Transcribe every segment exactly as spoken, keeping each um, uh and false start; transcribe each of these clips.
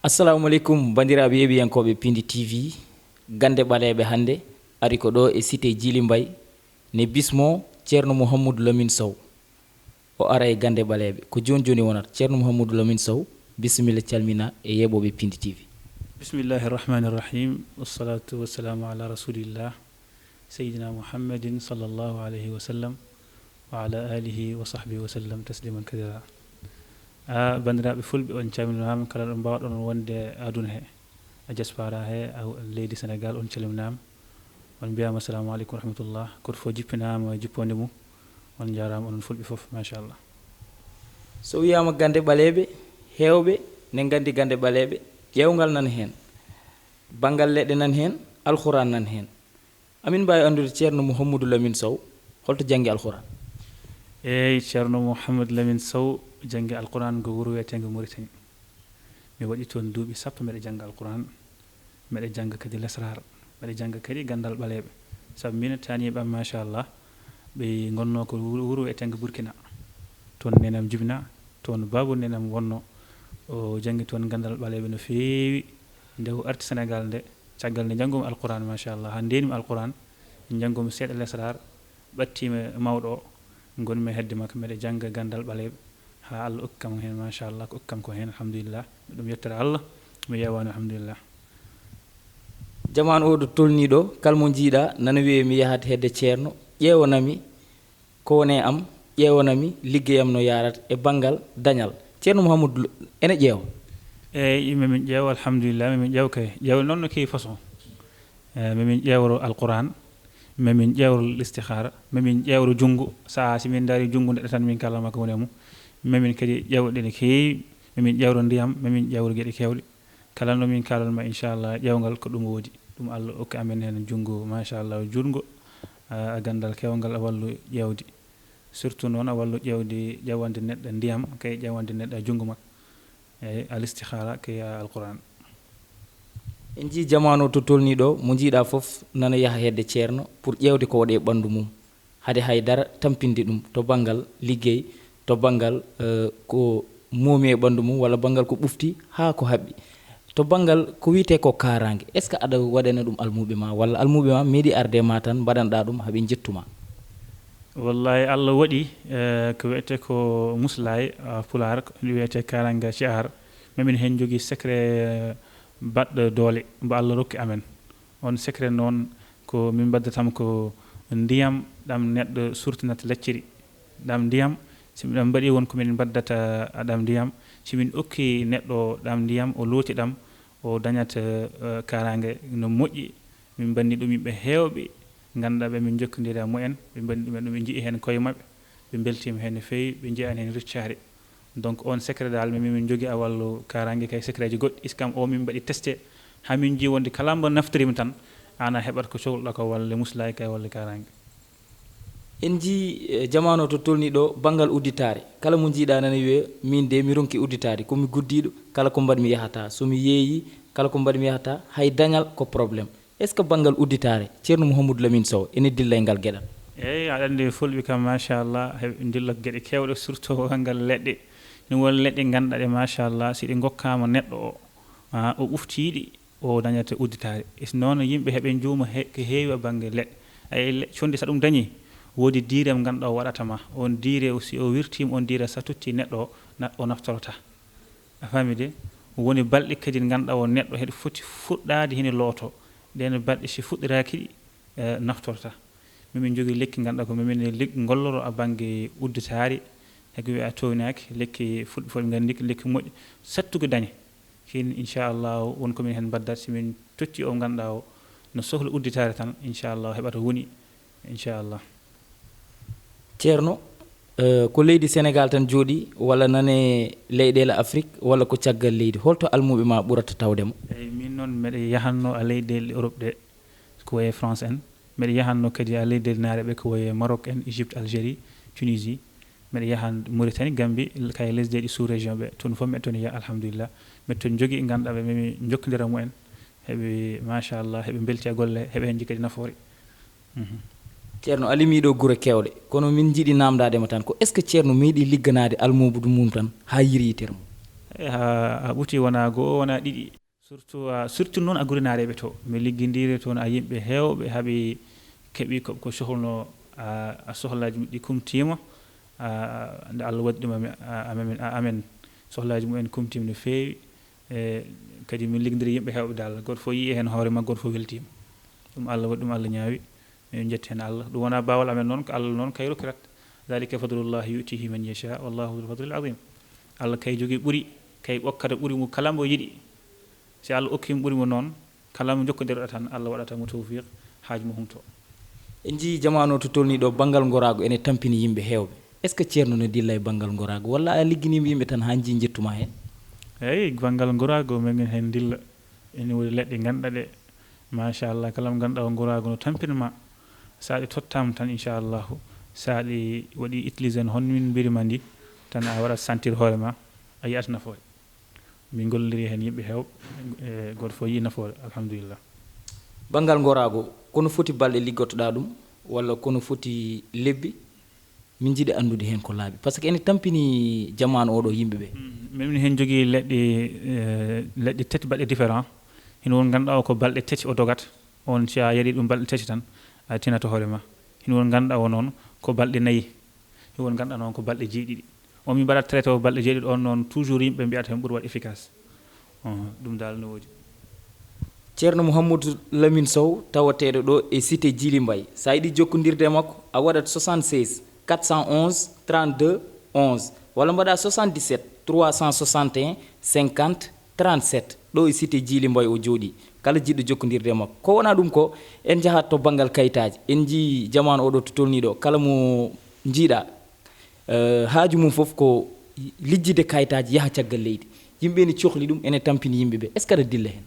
Assalamu aleykum, banndiraaɓe yeeɓiyankooɓe Pindi T V. Gannde Ɓaleeɓe hannde ari ko ɗo e cité Djily Mbaye, ne bismo Ceerno Mouhamadou Lamine Sow. O ara e Gannde Ɓaleeɓe. Ko jooni jooni wonata. Ceerno Mouhamadou Lamine Sow, bisimilla, calmina e yeeɓooɓe Pindi T V. Bismillahi irrahmani irrahim. Wassalatu wassalamu ala rasulillah, Sayyidina Muhammadin sallallahu alayhi wa sallam, wa ala alihi wa sahbihi wa sallam tasliman kathira. A banndiraaɓe fulɓe, on calminaama kala ɗo mbaawɗon wonde aduna he, a diaspora he, a leydi Sénégal, on calminaama. On mbiyaama assalamu aleykum wa rahmatullah. Koto fof jippinaama jipponde mum. On njaaraama onon fulɓe fof, machallah. So wiyaama Gannde Ɓaleeɓe, heewɓe ne nganndi Gannde Ɓaleeɓe, ƴeewngal nan heen, banngal leɗɗe nan heen, Alxuraan nan heen. Amin mbaawi anndude Ceerno Mouhamadou Lamine Sow, holto janngi Alxuraan? Eeyi, Ceerno Mouhamadou Lamine Sow janngi Alxuraan ko wuro wiyeteengo Mauritanie. Mi waɗi toon duuɓi sappo mbeɗa jannga Alxuraan, mbeɗa jannga kadi lesraar, mbeɗa jannga kadi ganndal ɓaleeɓe. Sabu min e taaniiɓe am, machallah, ɓe ngonnoo ko wuro, wuro wiyeteengo Burkina. Toon neenam jibina, toon baaba neenam wonnoo. O janngi toon ganndal ɓaleeɓe no feewi. Nde o arti Sénégal nde, caggal nde njanngumi Alxuraan, machallah, haa ndeenmi Alxuraan, njanngumi seeɗa lesraar, ɓattiima mawɗo o, ngonmi hedde makko, mbeɗa jannga ganndal ɓaleeɓe, haa Allah okki kam heen, machallah, ko okki kam ko heen, alhamdulillah. Mi ɗum yettata Allah, mi yeewaani, alhamdulillah. Jamaanu o ɗo tolnii ɗo, kala mo njiiɗa nana wiyee mi yahat hedde Ceerno, ƴeewanami ko woni e am, ƴeewanami liggey am no yaarata e banngal dañal. Ceerno Mouhamadou ene ƴeewa? Eeyi, mamin ƴeew, alhamdulillah, mamin ƴeew kay. Ƴeew noon no keewi façon. Eeyi, mamin ƴeewro Alquran, mamin ƴeewro listihaara, mamin ƴeewro junngo. Sahaa si min ndaari junngo neɗɗo tan min kaalana ma ko woni e mum. Mamin kadi ƴeewɗe ne keewi, mamin ƴeewro ndiyam, mamin ƴeewro geɗe keewɗe. Kala no min kaalana ma inchallah ƴeewngal ko ɗum woodi. Ɗum Allah okki amen heen junngo machallah juutngo, a ganndal keewngal a wallu ƴeewde. Surtout noon a wallu ƴeewde ƴeewande neɗɗo ndiyam kay ƴeewande neɗɗo junngo makko. Eeyi, al istikhara kay Alquran. En njii jamaanu o to tolnii ɗo, mo njiiɗaa fof nana yaha hedde ceerno pour ƴeewde ko waɗi e ɓanndu mum, hade hay dara tampinde ɗum to banngal liggey, to banngal eh, ko moomi e ɓanndu mum walla banngal ko ɓufti haa ko haɓɓi. To banngal ko wiyetee ko kaaraange, est ce que aɗa waɗana ɗum almuuɓe ma walla almuuɓe ma meeɗi arde e ma tan mbaɗanɗaa ɗum haɓe njettu ma? Wallahi Allah waɗi eh, ko wiyetee ko muslaay ah, pulaar ko ɗum wiyetee kaaraange ci'aar. Mamin heen njogii secret eh, baɗɗo doole mbo Allah rokki amen. On secret noon ko min mbaddata mo ko ndiyam ɗam neɗɗo surtinata lecciri. Ɗam ndiyam, si min ɗam mbaɗi won ko min mbaddata ɗam ndiyam. Si min okki neɗɗo ɗam ndiyam, o looti ɗam, o dañat eh, kaaraange no moƴƴi. Min mbanni ɗum yimɓe heewɓe ngannduɗaa ɓe min njokkondiri e mumen. Ɓe mbanni ɗum en ɗum, ɓe nji'i heen koye maɓɓe, ɓe mbeltiima heen no feewi, ɓe nji'aani heen reccaare. Donc on secret dal min min jogii a wallu kaaraange kay secret ji goɗɗi. Iskam o min mbaɗi testé haa min njii wonde kala mbo naftorima tan aan a heɓat ko cohluɗaa ko walla muslaay kay walla kaaraange. En njii eh, jamaanu o to tolnii ɗo banngal udditaare, kala mo njiiɗaa nana wiyee min de mi ronki udditaade, ko mi guddiiɗo, kala ko mbaɗmi yahataa, so mi yeeyii, kala ko mbaɗmi yahataa, hay dañal ko problème. Est ce que banngal udditaare Ceerno Mouhamadou Lamine Sow ene dilla e ngal geɗal? Eeyi, aɗa anndi fulɓe kam machallah heɓe ndilla ko geɗe keewɗe, surtout banngal leɗɗe. Ɗum woni leɗɗe ngannduɗaa ɗe machallah si ɗe ngokkaama neɗɗo o, ah, o ɓuftiiɗi, o dañata udditaare. Is noon yimɓe heɓe njuuma he- ko heewi e bannge leɗɗe. Ay le- conndi so ɗum dañii, woodi diire mo ngannduɗaa o waɗata ma. On diire o si o wirtiima on diire so tottii neɗɗo o, na- o naftorotaa. A faami de? Woni balɗe kadi ngannduɗaa o neɗɗo heɗe foti fuɗɗaade hene lootoo. Ɗeen balɗe si fuɗɗiraaki ɗi eh, naftorta. Mimin njogii lekki ngannduɗaa ko mimin e lekki ngolloro a bannge udditaari. Heko wiya townaaki lekki fulɓe fof ɓe nganndi ko lekki moƴƴi sattuki dañe. Kiin inchallah won ko min heen mbaddat si min totti o ngannduɗaa o no sohla udditaare tan inchallah heɓata woni inchallah. Ceerno, eh, ko leydi Sénégal tan jooɗi walla nane leyɗeele Afrique walla ko caggal leydi? Holto almuuɓe ma ɓurata tawde mo? Eyi, min noon mbeɗa yahanno a leyɗeele Europe ɗe, ko waye France en. Mbeɗa yahanno kadi a leyɗeele naare ɓe, ko waye Maroc en, Égypte, Algérie, Tunisie. Mbeɗa yahan Mauritanie, Gambie, kay lesdeeɗi sous région ɓe. Toon fof mbeɗa toon yaha alhamdulillah. Mbeɗa toon jogii ngannduɗaa ɓe, mimi jokkondira mumen. Heɓe machallah, heɓe mbelti e golle, heɓe heen kadi nafoore. Mhm. Ceerno, a limii ɗo gure keewɗe, kono min njiɗi naamndaade ma tan ko, est-ce que Ceerno meeɗi ligganaade almuudo mum tan haa yiri yitere mum? E ha a ɓuti wona goo, wona ɗiɗi. Surtout, a, surtout noon a guri naareeɓe to. Mi liggindiri toon a yimɓe heewɓe haɓi keɓi ko, ko sohlno a, a sohlaaji muɓɓe ɗi kumtiima. A, nde Allah waɗi ɗum ami-, a, amen, a, amen. Sohlaaji mumen kumtiima no feewi. E kadi min liggindiri yimɓe heewɓe dal. Gooto fof yii heen hoore ma, gooto fof weltiima. Ɗum Allah waɗi, ɗum Allah ñaawi. Min njetti heen Allah. Ɗum wonaa baawal amen noon, ko Allah noon kay rokkirat. Dhalika fadlullahi yu'tihi man yasha, wallahu dhul fadlil azim. Allah kay jogii ɓuri, kay okkata ɓuri mo kala mbo yiɗi. Si Allah okki mo ɓuri mo noon, kala mo jokkondirɗa tan, Allah waɗata mo tawfiq, haaju mo humto. En njii jamaanu o to tolnii ɗo, banngal ngoraagu ene tampini yimɓe heewɓe. Est-ce que Ceerno ne dilla e banngal ngoraagu, walla a ligginii yimɓe tan haa njii njettu ma heen? Eeyi, banngal ngoraagu, min heen dilla. Ene woodi leɗɗe ngannduɗaa ɗe, machallah, kala mo ngannduɗaa o ngoraagu no tampini ma. Sa ɗi tottaama tan, inchallahu, sa ɗi waɗi utilisé no honno min mbiri ma ndi, tan a waɗat sentir hoore ma, a yiyat nafoore. Min ngollondiri heen yimɓe heewɓe, e gooto fof yii nafoore, alhamdulillah. Banngal ngoraagu, kono foti balɗe liggotoɗaa ɗum, walla kono foti lebbi? Min njiɗi anndude heen ko laaɓi. Par ce que ene tampini jamaanu oɗo yimɓe ɓe. Mm, min heen njogii leɗɗe, eh, leɗɗe tati baɗɗe différent. Hino won ngannduɗaa o ko balɗe tati o dogata. On si a yari ɗum balɗe tati tan, a tinata hoore ma. Hino won ngannduɗaa o noon ko balɗe nayi. Hino won ngannduɗaa noon ko balɗe jeeɗiɗi. O min mbaɗat traité o balɗe jeeɗiɗi on noon toujours yimɓe mbiyata heen ɓuri waɗ efficace. Oh, ɗum dal no woodi. Ceerno Mouhamadou Lamine Sow, tawateeɗo ɗo e cité Djily Mbaye. So a yiɗi jokkondirde e makko, a waɗat soixante-seize, quatre cent onze, trente-deux, onze, walla mbaɗa soixante-dix-sept, trois cent soixante et un, cinquante, trente-sept. Ɗo e cité Djily Mbaye o jooɗii. Kala jiɗɗo jokkondirde e makko. Ko wonaa ɗum ko, en njahat to banngal kayitaaji. En njii jamaanu oɗo to tolnii ɗo. Kala mo njiiɗa, Eh, haaju mum fof ko lijjide kayitaaji yaha caggal leydi. Yimɓe ene cohli ɗum, ene tampini yimɓe ɓe. Est-ce que aɗa dilla heen?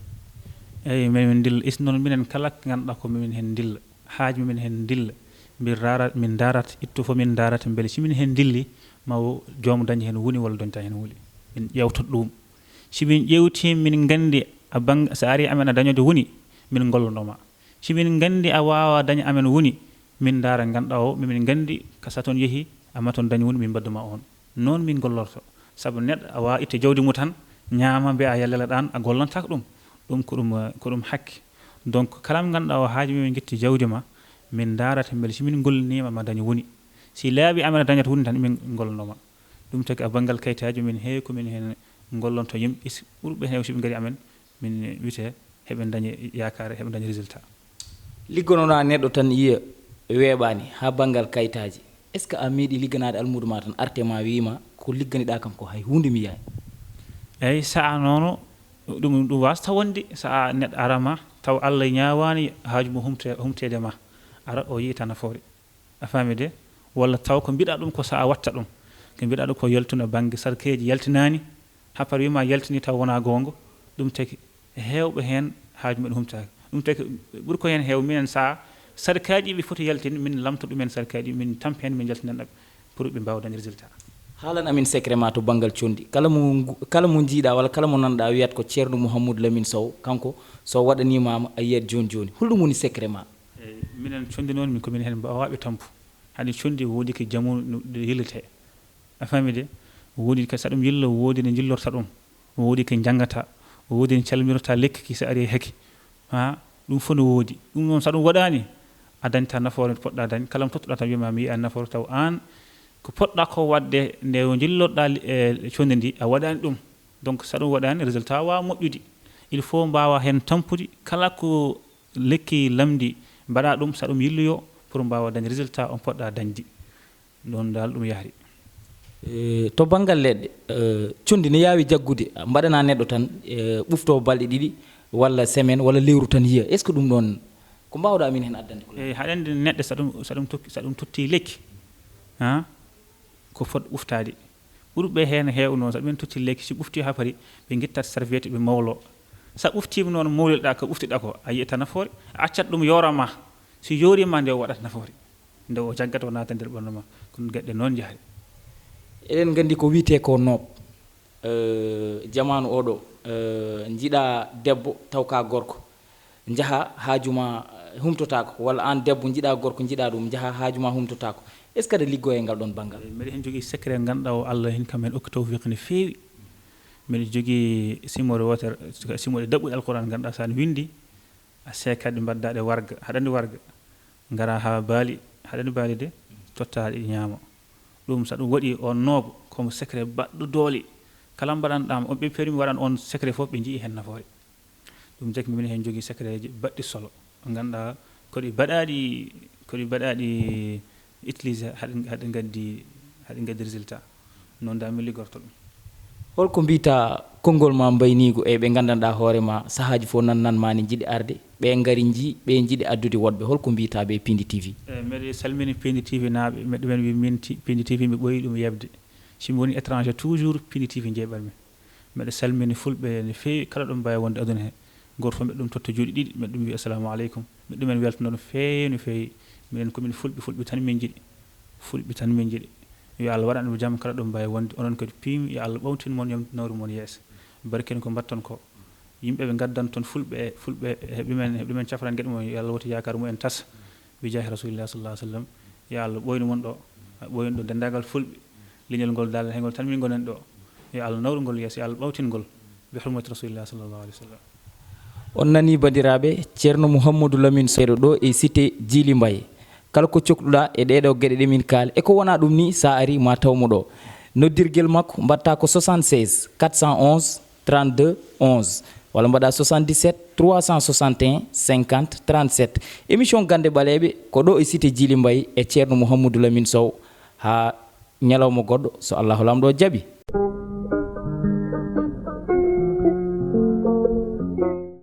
Eeyi, min, min dilla. Is noon minen kala ko ngannduɗaa ko min heen dilla. Haaju min heen dilla. Min raara-, min ndaarata, itto fof min ndaarata mbele si min heen dilli, ma o joom daña heen woni walla dañta heen woni. Min ƴeewtoto ɗum. Si min ƴeewtii, min nganndi a bang-, so a ari amen a dañoto woni, min ngollondoo ma. Si min nganndi a waawaa daña amen woni, min ndaara ngannduɗaa o, min nganndi ka so a toon yehi, a ma toon daña woni, min mbaddu ma on. Noon min ngollorto. Sabu neɗɗo a waawaa itte jawdi mum tan, ñaama, mbiya a yallala ɗaan, a gollantaako ɗum. Ɗum ko ɗum, eh, ko ɗum hakke. Donc, kala mo ngannduɗaa o haaju min njetti jawdi ma, min ndaarata mbele si min ngolliniima ma daña woni. Si laaɓi amen a dañata woni tan, min ngollondoo ma. Ɗum tagi a banngal kayitaaji, min heewi ko min heen ngollonto yimɓe, is-, ɓurɓe heew si ɓe ngari amen, min wiyte heɓe ndaña yaakaare, heɓe ndaña résultat. Liggonoɗaa neɗɗo tan yiya weeɓaani haa banngal kayitaaji. Est-ce que a meeɗi ligganaade almuudo ma tan arte ma wiima ko ligganiɗaa kam ko hay huunde mi yiyaani? Eeyi, so a noon, ɗum, ɗum waasta wonde, so a neɗɗo ara ma, taw Allah ñaawaani haaju mo humte-, humteede ma, ara o yiyta nafoore. A faami de? Walla taw ko mbiɗa ɗum ko so a watta ɗum. Ko mbiɗa ɗum ko yaltuna bannge sarkeeji yaltinaani, hapar wiima yaltini taw wonaa goonga, ɗum tagi heewɓe heen haaju mumen humtaaki. Ɗum tagi ɓuri ko heen heew minen so a sarkaaji ɓe foti yaltin, min lamto ɗumen sarkaaji, min tampa heen, min jaltinan ɗum pour ɓe mbaawa dañde résultat. Haalan amin secret ma to banngal conndi. Kala mo ngu-, kala mo njiiɗa walla kala mo nanɗa wiyat ko Ceerno Mouhamadou Lamine Sow, kanko so waɗaniima a yiyat jooni jooni. Holɗum woni secret ma? Eyi, minen conndi noon, min ko min heen mbaawaaɓe tampu. Haɗi conndi woodi ko jamu no ɗi yillete. A faami de? Woodi ko so ɗum yillo, woodi no njillorta ɗum. Woodi ko njanngata, woodi no calmirta lekki ki so ari e haki. Ha, ɗum fof no woodi. Ɗum noon so ɗum waɗaani, a dañta nafoore nde poɗɗa dañ. Kala mo tottuɗa tan wiyma mi yiya nafoore taw aan ko poɗɗa ko waɗde nde o njillorɗa li-, e conndi ndi a waɗaani ɗum. Donc so ɗum waɗaani résultat waawa moƴƴude. Il faut mbaawa heen tampude kala ko lekki lamndi mbaɗa ɗum, so ɗum yilloyo pour mbaawa dañ résultat on poɗɗa dañde. Ɗoon dal ɗum yahri. Eh, to banngal leɗɗe, eh, conndi ne yaawi jaggude, mbaɗana neɗɗo tan, eh, ɓuftoo balɗe ɗiɗi walla semaine walla lewru tan yiya. Est-ce que ɗum ɗoon ko mbaawɗa min heen addande ko? Eyi, haɗande neɗɗo so ɗum, so ɗum tokki, so ɗum totti lekki, ha, ko fot ɓuftaade. Ɓurɓe heen heew noon, so ɗumen totti lekki, si ɓufti haa fari, ɓe ngittat serviette, ɓe mawlo. So a ɓuftiima noon, mawlilɗa ko ɓuftiɗa ko, a yiyata nafoore, a accat ɗum yoora ma. Si yooriima nde o waɗat nafoore. Nde o jaggata o naata nder ɓanndu ma. Ko ɗum geɗe noon njahri. Eɗen nganndi ko wiyetee ko noob. Eh, jamaanu oɗo, eh, njiɗa debbo taw ka gorko. Njaha haaju ma, Humtotaako, walla aan debbo njiɗaa gorko, njiɗaa ɗum, njahaa haaju ma, humtotaako. Est-ce que aɗa liggoo e ngal ɗoon banngal? Mbeɗa heen jogii secret ngannduɗaa o Allah heen kam heen okki tawfiq no feewi. Mbeɗa jogii simoore wootere, simoore daɓɓuɗe Alquran ngannduɗaa so a winndi, a seekat ɗe mbaɗdaa ɗe warga, haɗa anndi warga. Ngara haa baali, haɗa anndi baali de, tottaa ɗe ñaama. Ɗum so ɗum waɗi on noobo, ko mo secret baɗɗo doole. Kala mbaɗanɗaama, on ɓe permi waɗan on secret fof ɓe njii heen nafoore. Ɗum jaggi minen heen jogii secretji baɗɗi solo. Ngannduɗaa ko ɗi baɗaaɗi, ko ɗi baɗaaɗi utilisé haɗi, haɗi ngaddi, haɗi ngaddi résultat. Noon da min liggorto ɗum. Holko mbiyta konngol ma mbayniigu e ɓe nganndanɗaa hoore ma sahaaji fof nan nan ma ne njiɗi arde, ɓe ngari njii, ɓe njiɗi addude woɗɓe, holko mbiyta ɓe Pindi T V? Eyi, mbeɗa salmini Pindi T V naaɓe, mbeɗa ɗumen wi min ti-, Pindi T V mi ɓooyi ɗum yeɓde. Si mi woni étranger toujours Pindi T V njeeɓatmi. Mbeɗa salmini fulɓe no feewi kala ɗo ɓe mbaawi wonde aduna he. Gooto fof mbeɗa ɗum totta juuɗe ɗiɗi, mbeɗa ɗum wi assalamu aleykum. Mbeɗa ɗumen weltanoo no feewi no feewi. Minen ko min fulɓe, fulɓe tan min njiɗi. Fulɓe tan min njiɗi. Yo Allah waɗan ɗum jam kala ɗo ɓe mbaawi wonde. Onon kadi piimi, yo Allah ɓawtin mon, yom nawru mon yeeso. Barke ko mbaɗton ko. Yimɓe ɓe ngaddan toon fulɓe, fulɓe heɓe ɗumen, heɓe ɗumen cafran geɗe mum, yo Allah woto yaakaar mumen tas. Bi jaahi Rasulillah sallallahu alaihi wasallam. Yo Allah ɓooynu mon ɗo, ɓooynu ɗo denndaangal fulɓe. Leñol ngol dal, hengol tan min ngonen ɗo. Yo Allah nawru ngol yeeso, yo Allah ɓawtin ngol. Bi hurmati Rasulillah sallallahu alaihi wasallam. On nani, bandiraaɓe, Ceerno Mouhamadou Lamine Sow ɗo e cité Djily Mbaye. Kala ko cokluɗaa e ɗeeɗo geɗe ɗe min kaali, e ko wonaa ɗum ni, sa ari ma taw mo ɗo. Noddirgel makko mbaɗta ko soixante-seize quatre cent onze trente-deux onze, walla mbaɗa soixante-dix-sept trois cent soixante et un cinquante trente-sept. Émission Gannde Ɓaleeɓe ko ɗo e cité Djily Mbaye e Ceerno Mouhamadou Lamine Sow. Haa ñalawma goɗɗo, so Allahu Laamɗo jaɓi.